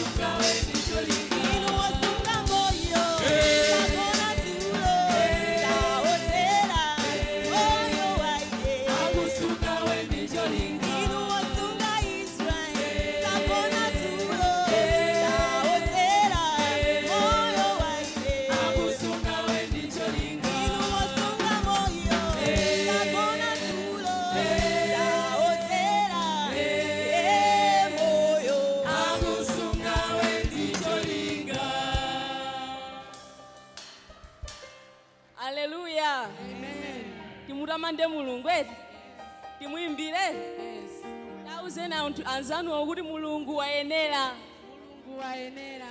Akusunga we ndicholinga. Inu wosunga moyo, sagona tulo, saotera moyo waine. Akusunga we ndicholinga. Inu wosunga Israel, sagona tulo, saotera moyo waine. Akusunga we ndicholinga. Inu wosunga moyo, sagona tulo, saotera moyo. Akusunga we ndicholinga. Aleluya. Timutamande Mulungu eti, timuimbire. Yes. Tauzeni anthu anzanuwo kuti Mulungu wayenera. Mulungu wayenera.